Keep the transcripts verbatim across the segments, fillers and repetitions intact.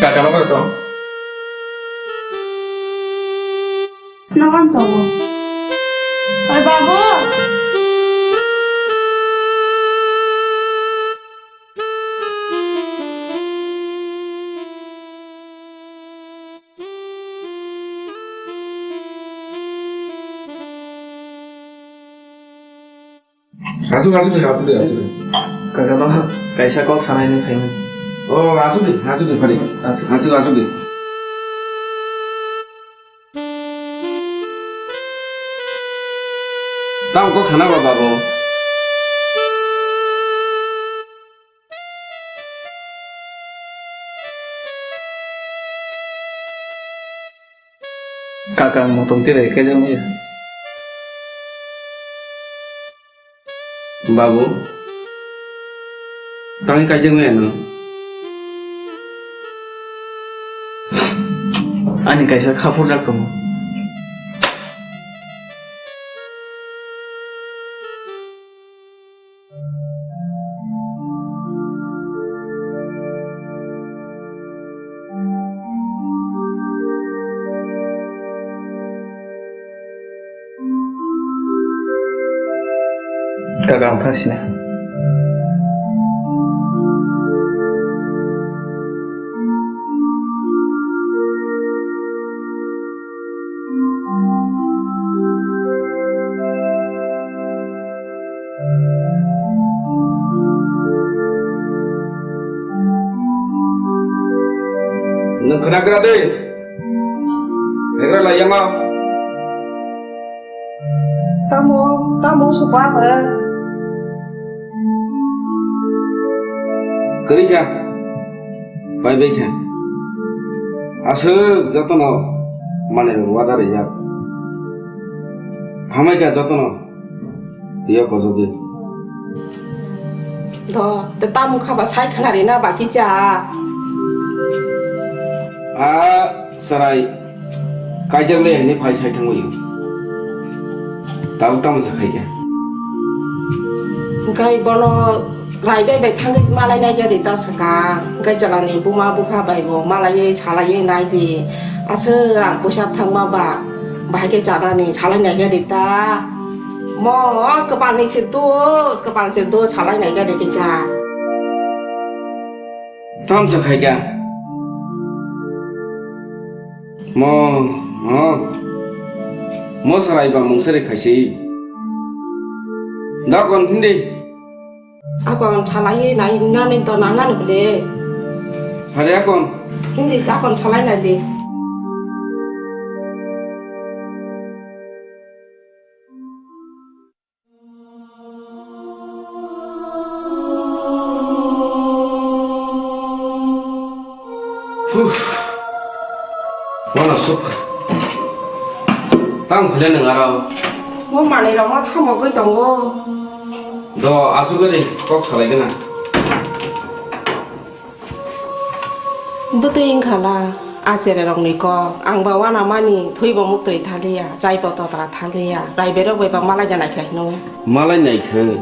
Kaka no koi tong. Nokan tongo. Oi babu. Asuk, asuk, asuk, asuk. Kaka no kaisa kok sanai ni phaimani. Oh, asuk di, asuk di, phari. Asuk, asuk di. Tamo kok sana ba, babu? Kaka ang motom tire kaijakmaya. Babu, tangwi kaijakmaya no? Ani kaisa kha phurjak tongo. Kaka ang thang sina. Nwng khna gra de. Negra la yama. Tamo, tamo supa ba. Kwrwi kha. Bai bai kha. Aswk jotono manwi wada rijak. Hamai kha jotono. Twiyo kosogwi. Do, te tamo kha ba sai khna rina ba kicha. A chwrai kaijak le hwnwi phai sai thangwi. Tabuk tamo se khai kha. Hwnkhe bono rai bai bai thangwi malai nai gari ta saka. Hwnkhe chwla ni buma bupha bai bo malaiwi salaiwi nai di. Aswk rang puisa thangma ba bahai khe chanani salai nai gari ta. Mo, kwpal ni se dos, kwpal se dos salai nai gari kisa. Tamo se khai kha. Mo, mo. Mo sarai ba mung sari khaisi. Da kon hindi. Akon salai nai nani to nangan bole. Hari akon. Hindi akon salai nai di. Uff. Wala suk. Tamo phai nang aro. Bo manwi rok ma thamogwi tongo. Do asugwi kok salai gana. Bwtwi wngkha la, a chererokni kok, ang ba uanamani thwibo muktwi thaliya, chaibo totra thaliya, raiberok bai ba malai da naikha hino. Malai naikha?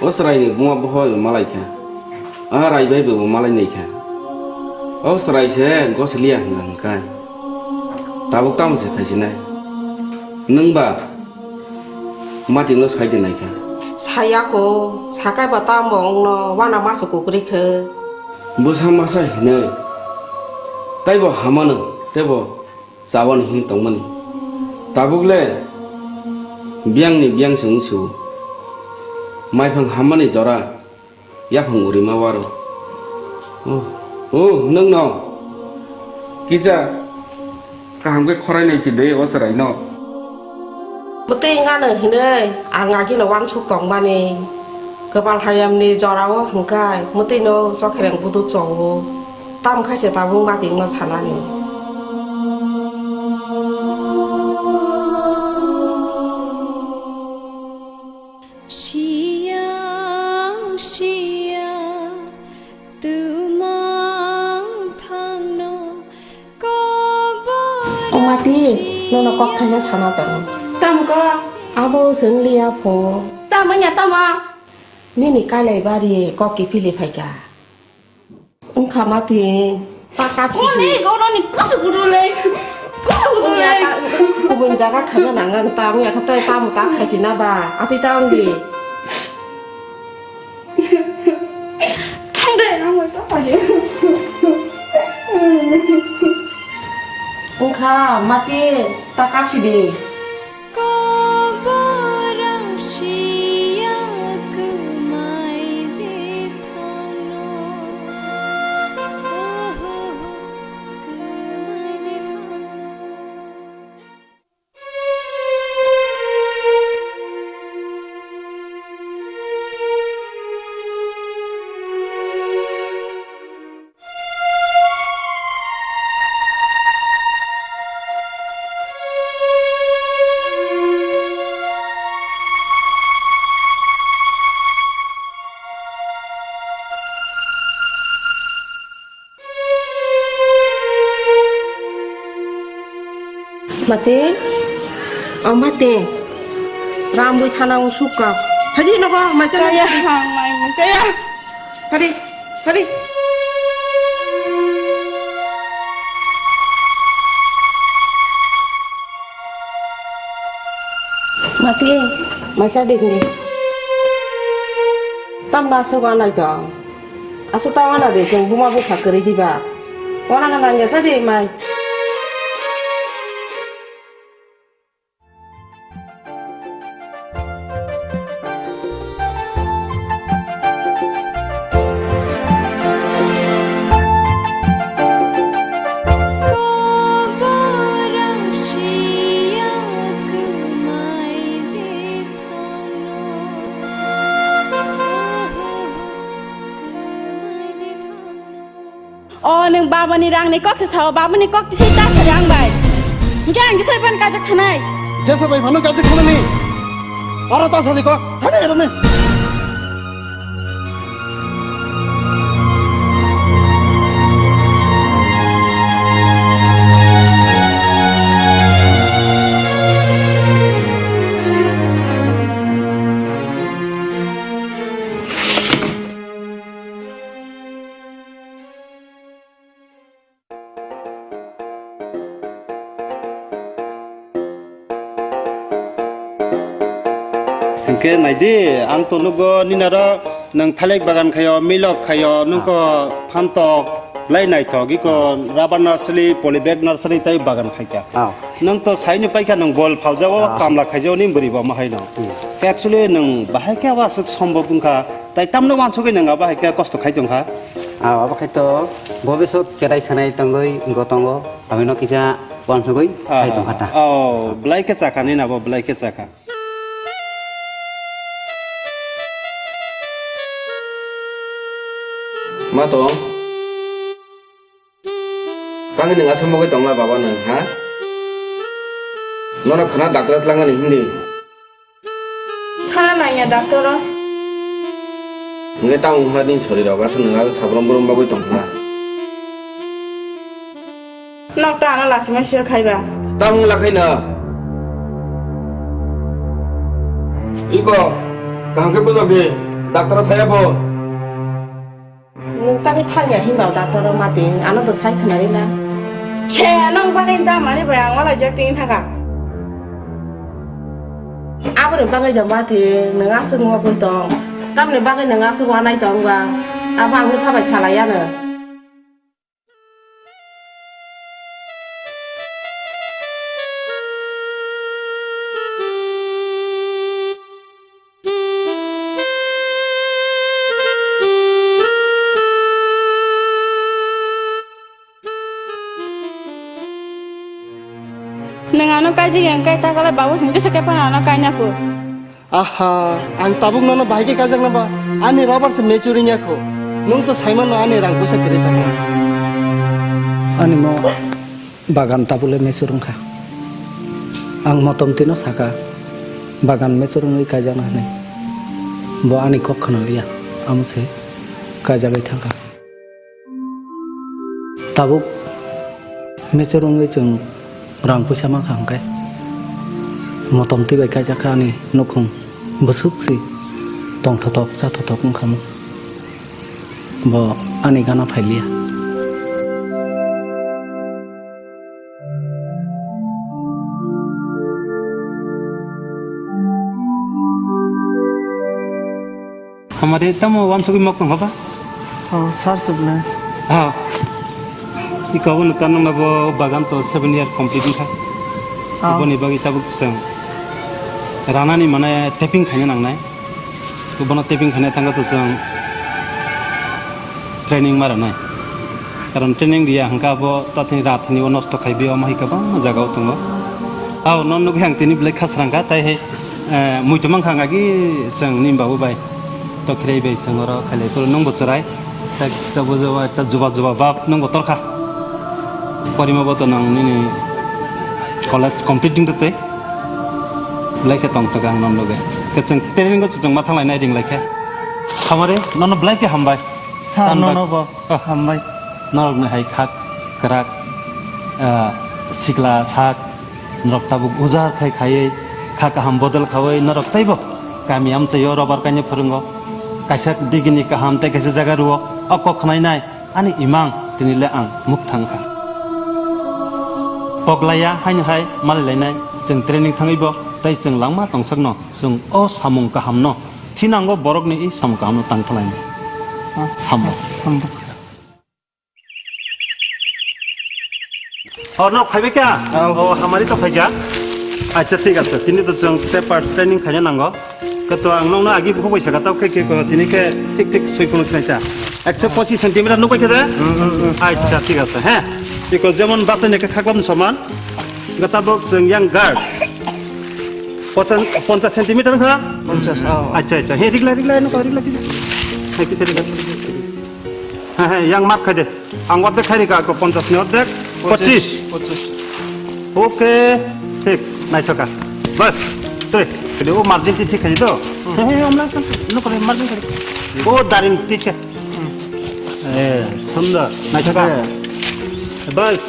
O chwraini buma bohoi bo malai kha. A raibai bo malai naikha. O chwrai se gosiliya hwnka hwnkai. Tabuk tamo se khaisinai? Nwng ba Matingno sai de naikha. Saya ko, sakai ba tamo wngno wana masa kukrwi khe. Bwsa masa hinwi taibo hamano teibo chabani hwnwi tongmani. Tabuk le biyangni biyang se wngsi-o. Maiphang hammani jora. Yaphang urima waro. Oh, oh, nwng no. Kisa kaham khe khorai nai si de o chwrai no. Bwtwi wngano hinwi ang agino uansuk tongmani. Kwpal hayamni jorao hwnkhai mwtwino chokhereng buduk chongo. Tamo khe se tabuk matingno sanani. Siyang siyang tumang thangno kobor. O mati, nono kok thaisa sana tongo. Tamo kok? Abo chwng liya pho. Tamo ya tamo? Nini kailai bari kok kiphilwi phaikha. Wngkha mati, Ta kap si. Kone, di. Gono ni kusu kudu le. Kusu kudu le. Kubun jaga khana nang ang ta, ang ya khatai ta mu ta khai si na ba. Ati ta ang di. Thang de, ang ta pa de. Ungkha, mati, ta kap si di. Koborang siya kwmai de thangno. Oho, kwmai de thangno. Mate, o mate, rambui thana ung sukka. Hadi nogo, mai chaya. Chaya, ha, mai, mai chaya. Hari, hari. Mati, mai cha dikni. Tamna aswk anai tong. Aswk ta wana de, chwng buma bupha kwrwi diba. Wana gana nangya cha di mai. O, nwng babani rangni kok se sao, babani kok se ta sari ang bai. Hingke ang kisai ban kajak thanai. Jesa bai phano kajak thanani. Aro ta sadi kok. Hade ero ne. Hingke naidi, ang to nugo ninaro nwng thalik bagan khayo, milok khayo, nungko phantok, lai naithok, iko rubber nursery, polybag nursery tai bagan khaikha. Ah. Nwng to saini paikha nwng bol phaljago, ah, kamla khaijago ni bwrwi bo ma haino. Hmm. Actually nwng bahai khe abo aswk sombok wngkha, tai tamno wansugwi nwng abo hai khe kosto khai tongkha. Ah, abo khai to bobisot cherai khanai tongwi wngwi tongo, abino kisa wansugwi khai tongkha ta. Oh, belai khe chakha nini abo, belai khe chakha. Ma tong. Tangwi nwng aswk mogwi tongla baba nwng, ha? Nono khna doctor tlangani hindi. Khna nangya doctor o. Hingke tamo wngkha nini sorirok, aswk nwng aswk sabrum brum bagwi tongkha. Nok ta ano lachima sio khaiba. Tamo wngla khaina. Iko, kaham khe bujok di, doctor o thaya bo. Nwng tangwi thangya hinba doctor o mati, ano do sai khwnarina. Se, nwng bagwi damani bai ang walai jak tini thaka. Aboni bagwi do mati, nwng aswk wngwi tong. Tamni bagwi nwng aswk wanai tong ba? Abo ang nokha bai salai ano. Nwng ano kaijak ya, wngkhe takalai babu song jesa khe phano ano kaina kho. Aha, ang tabuk nono bahai khe kaijakna ba? Ani rubber se mature wngya kho. Nwng to saimano ani rang puisa kwrwi tongma. Ani mo bagan tabule mature wngkha. Ang motom tino saka, bagan mature wngwi kaijakna hwnwi. Bo ani kok khwnaliya, amo se kaijagwi thangkha. Tabuk mature wngwi chwng rang puisa mankha hwnkhe, motom twi bai kaijak kha ani nukhung bwswk si tongthothok chathothok wngkha mo. Bo ani gana phailiya. Hamari tamo wansugwi mok tong haba? Oh, sir, sir, le. Ah. Iko bo nukha nungna bo bagan to seven year complete wngkha. Ah. Boni bagwi tabuk chwng ranani mane taping khaina nangnai. To bono taping khaina thangkha to chwng training ma rwnai. Karon training riya hwnkha bo tathini rathini o nosto khai bi omo hai kwbangma jaga o tongo. Ao non nugwi ang tini belai khasrang kha, tai hai, eh, muitu mankha ang agi chwng ni babu bai. To khirei bai chwng oro khailai phuru nwng bo chwrai. Tak ta bo jabo ekta juba juba bab nwng bo torkha. Porima bo to nang nini college complete wng tei. Belai khe tong thok ang non nugwi. Khe chwng training o chwng ma thanglai nai ring lai khe. Hamari nono belai khe hambai. Sir, nono bo. Ah. Hambai. Norokni hai khak kwrak, ah, sikla sak, norok tabuk ujar khai khaiwi kha kaham bodol khaui norok teibo kami amchaio robar kainwi phwrwngo. Kaisa digini kaham tei kaisa jaga rwo, o kok khnainai ani imang tini le ang muk thang kha. Kok laiya haino hai malai lainai, chwng training thangwibo tei chwng langma tongsakno chwng o samung kahamno thinango borokni i samung kahamno tang thalainai. Ah. Hambai. Hambai. Oh, no, phaibai kha? Oh. Oh, hamari to phaikha. Acha, thik ase. Tini to chwng paper training khaina nango. Kato ang nokno agi bukhuk bai saka, tao khe khe ko, tini khe thik thik soi phunuk sinai ta. Ekso pochis centimeter nuk bai khe da? Hmm, hmm, hmm. Acha, thik ase, he. Iko jemon bachai ne khe khaklam soman. Gata bok chwng yang guard. Pochas, ponchas centimeter kha? Ponchas, oh. Acha, acha. He, rigla, rigla, eno ko, rigla, rigla. He, kisa rigla. He, he, yang map khai de. Ang ordek khai rikha, ako ponchas ni ordek, pochis. Pochis. Pochis. Okay, thik, naithok kha. Bas, twi, twi, o margin ti thik khai to. Hmm. He, he, omla sa, no kore margin khai. O daring ti khe. Hmm. Eh, sundor, naithok kha. He. Bas.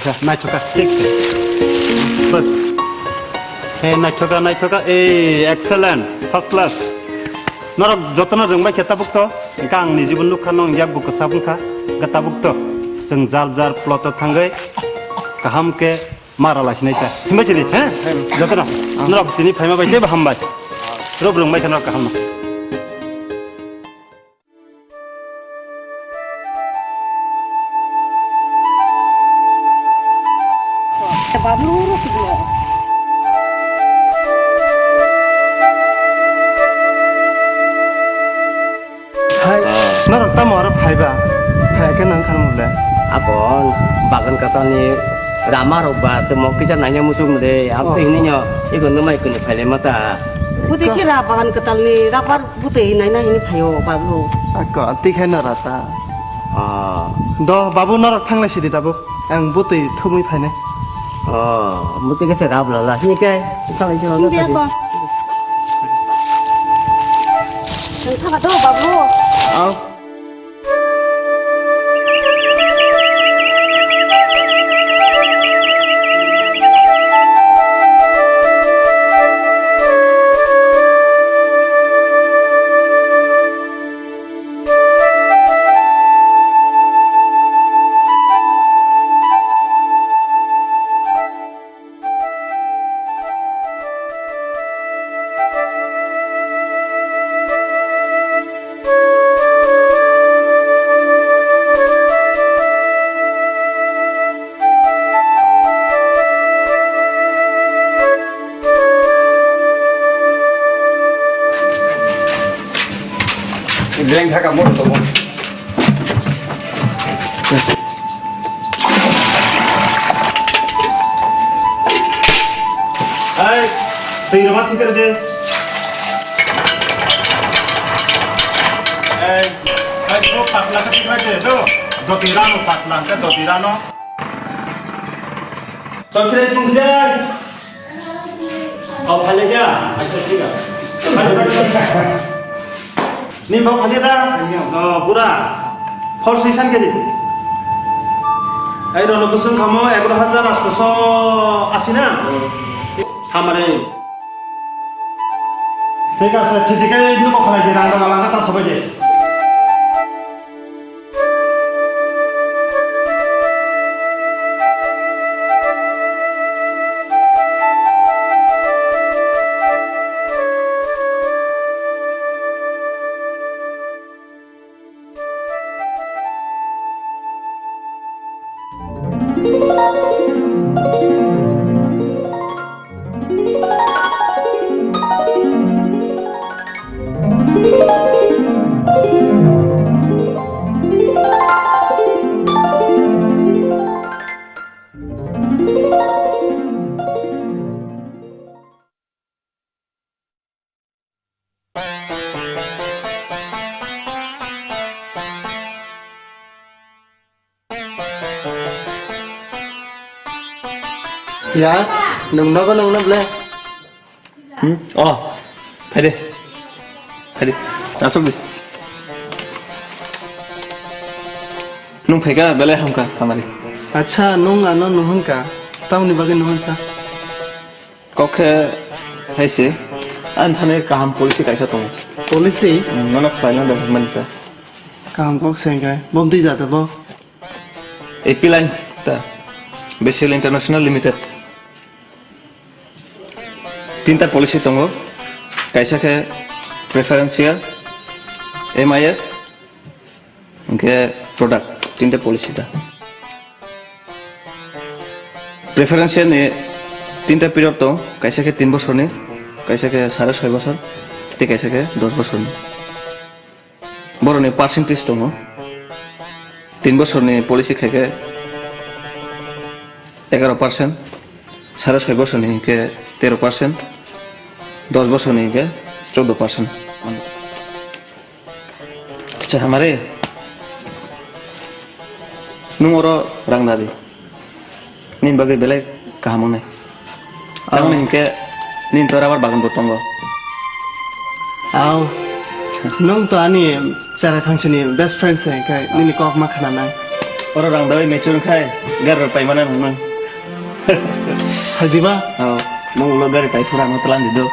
Eh, naithok kha, thik. Bas. He, naithok kha, naithok kha. Ei, excellent. First class. Norok jotono rwngbai khe tabuk to. Hwnkhe ang ni jibon nukha nong yak bo kwchap wngkha. Hwnkhe tabuk to. Chwng jar jar plot o thangwi kaham khe ma rwlai sinai ta. Himbai chidi, he? Jotono. Norok tini phaima bai teibo hambai. Rwb rwngbai khe norok kaham no. Hai, norok tamo oro phaiba? Phai khe nang khan mole. Akon bagan katalni rama rok ba temo kisa nanya musuk mole. Am Oh. Tei hini nyo, iko numai kuni phaile mata. Budi khe ra bagan katalni rabar Bwtwi naina hini phaio, babu. Ako, twi khe nora ta. Ah. Do, babu, norok thanglai sidi tabuk. Ang bwtwi thumwi phainai. Oh, bwtwi khe se rab lala. Hini khe, thanglai sidi. Hindi ako. Ang thaka do, babu. Aw. Leng thaka mo to. Ai, twi rwma thikre de. Ai, ai, to patla ka thikre de, to. Doti rano patla, ka doti rano. To thikre, thikre. O, phaile kya? Acha, thik ase. Phaile, phaile, phaile. Ni bok phaile da? O, bura. Phol swi san kedi. Ai, rono bwswng khamo egaroh hajar atsho ashi na? Hamari. Thik ase, thik thik khe ni bok phaile di, rang rang lang ta sobai de. Ya, nwng nogo nangna ble? Hmm? Oh, phaide. Phaide. Asok di. Nwng phaika belai hamkha, hamari. Acha, nwng ano nuhunka. Tamni bagwi nuhunsa? Kok khe hai se, ang thani kaham policy kaisa tongo. Policy? Hmm, nono khlaina da hwnmani kha. Kaham kok se hwnkhe, bo bwtwi jata bo? A P line ta, Basel International Limited. Tinta policy tongo, kaisa khe preferential, M I S, hwnkhe product, tinta policy ta. Preferential ni tinta period tong, kaisa khe tin bosorni, kaisa khe sare soi bosor, tei kaisa khe dos bosorni. Borokni percentage tongo. Tin bosorni policy khai khe egaroh percent, sare soi bosorni hinkhe tero percent, dos bosorni hinkhe choudo percent. Acha, hamari. Nwng oro rang dadi. Nini bagwi belai kaham wngnai. Tamoni hinkhe nini to rubber bagan bo tongo. Aw. Nwng to ani cherai phangsini best friend se, hinkhe nini kok ma khananai. Oro rang dawi mechur khai, gari paimana nwng. Hai diba? Oh, nwng ulo gari pai phura nwng tlan dido.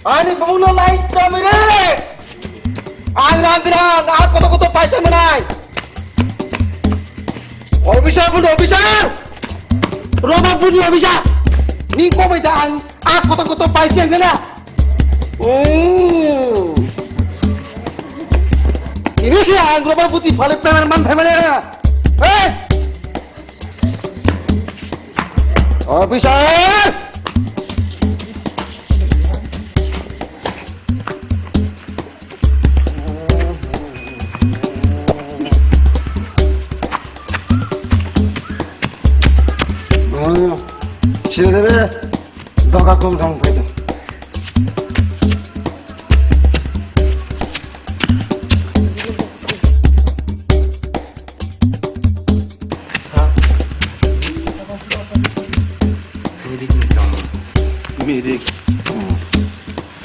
Ani bumungno lai tomire. Ang rang rang, ang koto koto paisa manai. Officer pun officer. Robot pun officer. Ni ko bai da ang, ang koto koto paisa nela. Oh. Ini sih ang robot putih balik pemen man pemen ya. Hei. Officer! Sini deh, doka kum dong, pwede. Mirik ni tamo. Mirik.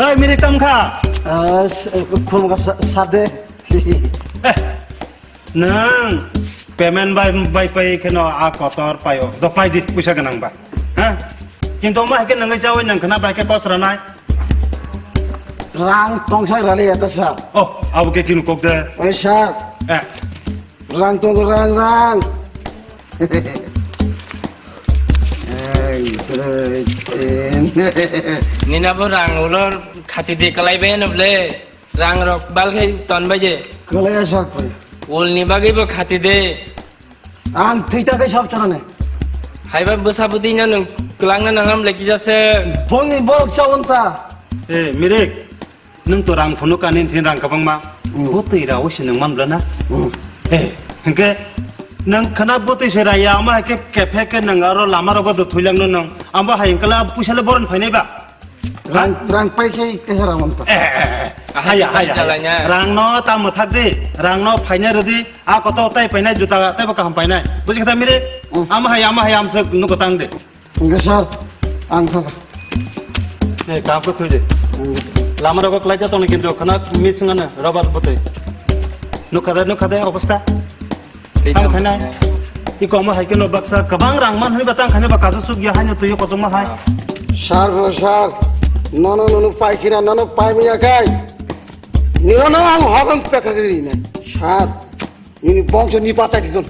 Hei, mirik tam kha? Ah, s-, khulumkha sa-, sade. Eh, nwng payment bai, bai pai kheno a kotor paio. Do pai di, puisa gwnang ba. Ha? Kintu ma hai khe nwngwi chawi nwng khna bai khe kosra nai. Rang tongsa rali eta sir. Oh, abo khe kinu kok de. Oi sir. Eh. Rang tongo, rang, rang. Ei, ei, ei. Nina bo rang ulo khati de kalai be no ble. Rang rok bal khai ton bai je. Kalai sir pai. Ul ni bagwi bo khati de. Ang thwi ta kai sab chana ne. Haiba bwsa bwtwi no nwng kwlangna nangram le kisa se. Bongni borok chawon ta. Eh, Mirik, nwng to rang phunuk ani thin rang kwbangma. Hmm. Bo twi rao se nwng man bla na? Hmm. Eh, hwnkhe nwng khana bo twi se raya ama hai khe kephe khe nwng aro lama rogo do thuilangno nwng. Amo hai hwnkhe la puisa le boron phainai ba? Rang, rang pai khe teisa rang on ta. Eh, eh, eh, eh. Haya, haya, haya. Jalanya. Rang no ta mwthak di, rang no phainai rwdi, a koto tai painai, juta tai bo kaham painai. Buji kha ta Mirik? Hmm. Ama hai, ama hai amswk nugo tang de. Hwnkhe sir, ang thang. Eh, kaham khe thoi de. Hmm. Lama rogo kwlai ja tongni kintu khana missing ano, rubber bwtwi. Nukha de, nukha de, obostha. Tamo khaina. Iko omo hai khe no baksa kwbang rang man hwnwi ba tang khaina ba kasu suk ya haino twi kotorma hai. Sir, bro, sir. Nono, nono pai khina, nono pai manya kai. Nono ang hogam pekagri na. Sir, nini bongso ni pasai thikon.